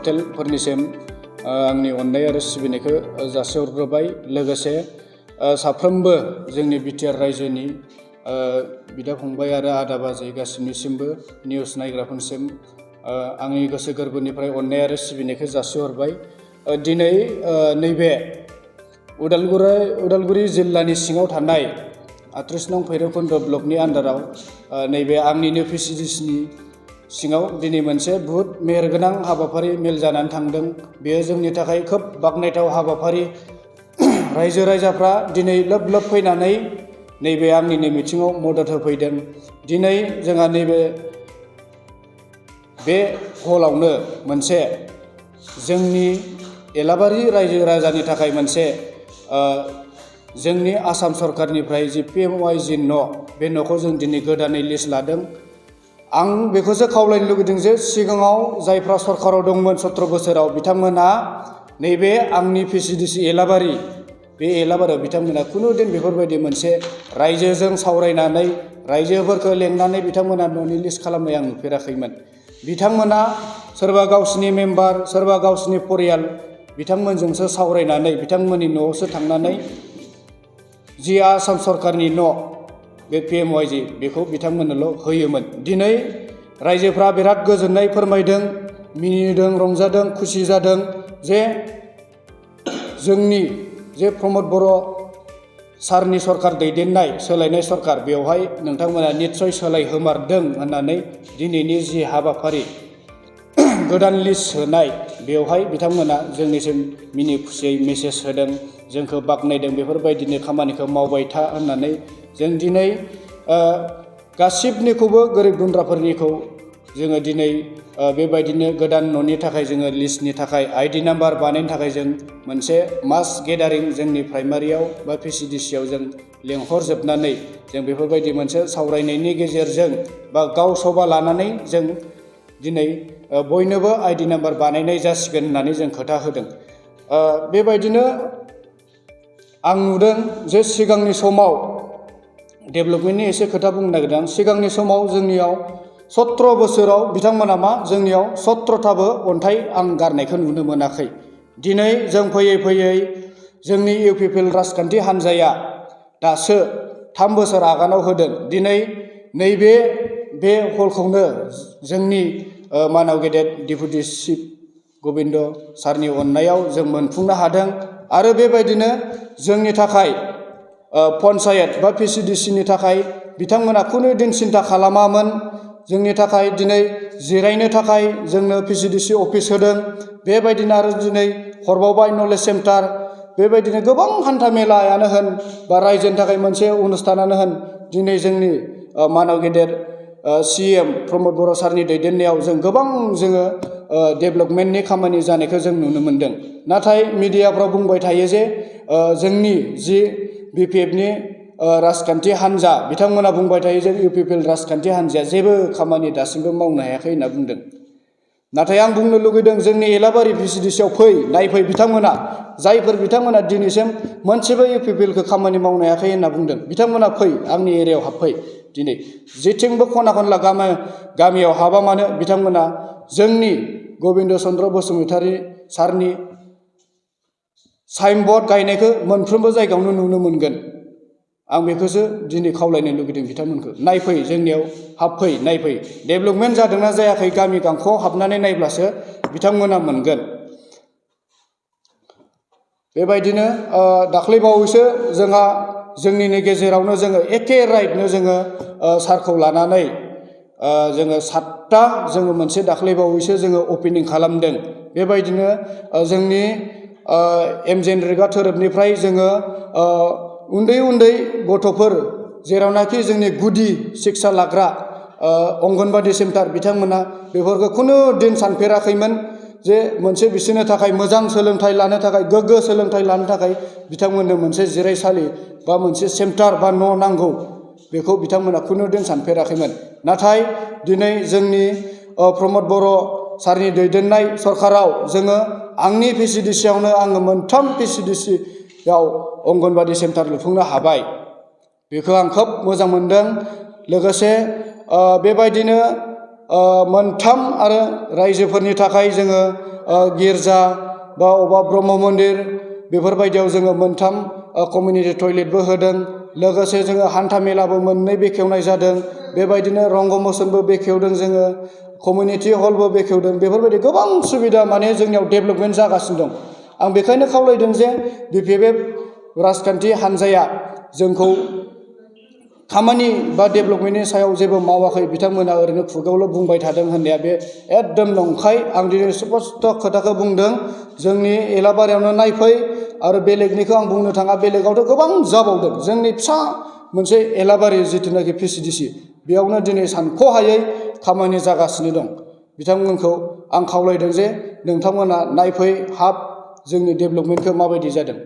हटेलफोरनिसिम आंनि अननाय आरो सिबिनायखौ जासिहरग्रोबाय। लोगोसे साफ्रोमबो जोंनि बिटिआर रायजोनि बिदा फंबाय आरो आदा बाजै गासिनिसिमबो निउस नायग्राफोरनिसिम आंनि गोसो गोरबोनिफ्राय अननाय आरो सिबिनायखौ जासिहरबाय। दिनै नैबे उदालगुरि जिल्लानि सिङाव थानाय 38 नं भैरबकुन्द ब्लकनि आन्दाराव नैबे आंनिनो पिसिडिसिनि सिङाव दिनै मोनसे बुहुत मेहेरगोनां हाबाफारि मेल जानानै थांदों। बेयो जोंनि थाखाय खोब बाख्नायथाव हाबाफारि। रायजो राजाफ्रा दिनै लोब लोब फैनानै नैबे आंनिनो मिथिङाव मदद होफैदों। दिनै जोंहा नैबे बे हलावनो मोनसे जोंनि एलाबारि रायजो राजानि थाखाय मोनसे जोंनि आसाम सरकारनिफ्राय जि PMY जि बे न'खौ जों दिनै गोदानै लिस्ट लादों। आं बेखौसो खावलायनो लुगैदों जे सिगाङाव जायफ्रा सरकाराव दंमोन 17 बोसोराव बिथांमोना नैबे आंनि पिसिडिसि एलाबारि बे एलाबारियाव बिथांमोना खुनुदिन बेफोरबायदि मोनसे रायजोजों सावरायनानै रायजोफोरखौ लेंनानै बिथांमोना न'नि लिस्ट खालामनाय आं नुफेराखैमोन। बिथांमोना सोरबा गावसिनि मेम्बार सोरबा गावसिनि परियाल बिथांमोनजोंसो सावरायनानै बिथांमोननि न'आवसो थांनानै जि आसाम सरकारनि न' बे PMY बेखौ बिथांमोननोल' होयोमोन। दिनै रायजोफ्रा बिराद गोजोननाय फोरमायदों, मिनिदों, रंजादों, खुसि जादों जे जोंनि जे प्रमद बर' सारनि सरकार दैदेननाय सोलायनाय सरकार बेवहाय नोंथांमोना निस्सय सोलायहोमारदों होननानै दिनैनि जि हाबाफारि गोदान लिस्ट होनाय बेवहाय बिथांमोना जोंनिसिम मिनि खुसियै मेसेज होदों, जोंखौ बाख्नायदों। बेफोरबायदिनो खामानिखौ मावबाय था होननानै जों दिनै गासिबनिखौबो गोरिब गुन्द्राफोरनिखौ जोङो दिनै बेबायदिनो गोदान न'नि थाखाय जोङो लिस्टनि थाखाय ID नाम्बार बानायनो थाखाय जों मोनसे मास गेदारिं जोंनि प्राइमारियाव बा PCDCआव जों लेंहरजोबनानै जों बेफोरबायदि मोनसे सावरायनायनि गेजेरजों बा गाव सभा लानानै जों दिनै बयनोबो ID नाम्बार बानायनाय जासिगोन होननानै जों खोथा होदों। बेबायदिनो आं नुदों जे सिगांनि समाव डेभेलपमेन्टनि एसे खोथा बुंनो नागिरदों। सिगांनि समाव जोंनियाव 17 बोसोराव बिथांमोना 17थाबो अन्थाइ आं गारनायखौ नुनो मोनाखै। दिनै जों फैयै फैयै जोंनि UPPL राजखान्थि हान्जाया दासो 3 बोसोर आगानाव होदों। दिनै नैबे बे हलखौनो जोंनि मानाव गेदेर डेपुटि चिफ गबिन्द सारनि अननायाव जों मोनफुंनो हादों। आरो बेबायदिनो जोंनि थाखाय पन्सायत बा PCDCनि थाखाय बिथांमोना खुनुदिन सिन्था खालामामोन। जोंनि थाखाय दिनै जिरायनो थाखाय जोंनो PCDC अफिस होदों। बेबायदिनो आरो दिनै हरबावबाय नलेज सेन्टार। बेबायदिनो गोबां हान्था मेलायानो होन बा रायजोनि थाखाय मोनसे अनुस्थानानो होन दिनै जोंनि मानाव गेदेर CM प्रमद बर' सारनि दैदेननायाव जों गोबां जोङो डेभेलपमेन्टनि खामानि जानायखौ जों नुनो मोन्दों। नाथाय मिडियाफ्राव बुंबाय थायो जे जोंनि जि BPFनि राजखान्थि हान्जा बिथांमोना बुंबाय थायो जे UPPL राजखान्थि हान्जाया जेबो खामानि दासिमबो मावनो हायाखै होनना बुंदों। नाथाय आं बुंनो लुगैदों जोंनि एलाबारि PCDCआव फै नायफै बिथांमोना जायफोर बिथांमोना दिनैसिम मोनसेबो UPPLखौ खामानि मावनो हायाखै होनना बुंदों बिथांमोना फै आंनि एरियायाव हाबफै। दिनै जेथिंबो खना खनला गामियाव हाबा मानो बिथांमोना जोंनि गबिन्द चन्द्र बसुमतारी सारनि साइनबर्ड गायनायखौ मोनफ्रोमबो जायगायावनो नुनो मोनगोन। आं बेखौसो दिनै खावलायनो लुगैदों बिथांमोनखौ नायफै जोंनियाव हाबफै नायफै डेभेलपमेन्ट जादोंना जायाखै गामि गांखोआव हाबनानै नायब्लासो बिथांमोना मोनगोन। बेबायदिनो दाख्लैबावैसो जोंहा जोंनिनो गेजेरावनो जोङो एखे राइटनो जोङो सारखौ लानानै जोङो 7टा जोङो मोनसे दाख्लैबावैसो जोङो अपेनिं खालामदों। बेबायदिनो जोंनि MJ नरेगा थोरोबनिफ्राय जोङो उन्दै उन्दै गथ'फोर जेरावनाखि जोंनि गुदि शिक्षा लाग्रा अंगनबादि सेन्टार बिथांमोना बेफोरखौ खुनु दिन सानफेराखैमोन जे मोनसे बिसोरनो थाखाय मोजां सोलोंथाइ लानो थाखाय गोग्गो सोलोंथाइ लानो थाखाय बिथांमोननो मोनसे जिरायसालि बा मोनसे सेन्टार बा न' नांगौ बेखौ बिथांमोना खुनु दिन सानफेराखैमोन। नाथाय दिनै जोंनि प्रमद बर' सारनि दैदेननाय सरकाराव जोङो आंनि PCDCआवनो आङो मोनथाम PCDCआव अंगनबादि सेन्टार लुफुंनो हाबाय। बेखौ आं खोब मोजां मोनदों। लोगोसे बेबायदिनो मोनथाम आरो रायजोफोरनि थाखाय जोङो गिर्जा बा अबेबा ब्रह्म मन्दिर बेफोरबायदियाव जोङो 3 कमिउनिटि टयलेटबो होदों। लोगोसे जोङो हान्था मेलाबो 2 बेखेवनाय जादों। बेबायदिनो रंगमोसनबो बेखेवदों जोङो, कमिउनिटि हलबो बेखेवदों। बेफोरबायदि गोबां सुबिदा माने जोंनियाव डेभेलपमेन्ट जागासिनो दं। आं बेखायनो खावलायदों जे BPF राजखान्थि हान्जाया जोंखौ खामानि बा डेभेलपमेन्टनि सायाव जेबो मावाखै, बिथांमोना ओरैनो खुगायावल' बुंबाय थादों होननाया बे एकदम नंखाय। आं दिनै स्पस्त' खोथाखौ बुंदों। जोंनि एलाबारियावनो नायफै, आरो बेलेगनिखौ आं बुंनो थाङा, बेलेगावथ' गोबां जाबावदों। जोंनि फिसा मोनसे एलाबारि जिथुनाखि PCDC, बेयावनो दिनै सानख'हायै खामानि जागासिनो दं। बिथांमोनखौ आं खावलायदों जे नोंथांमोना नायफै, हाब जोंनि डेभेलपमेन्टखौ माबायदि जादों।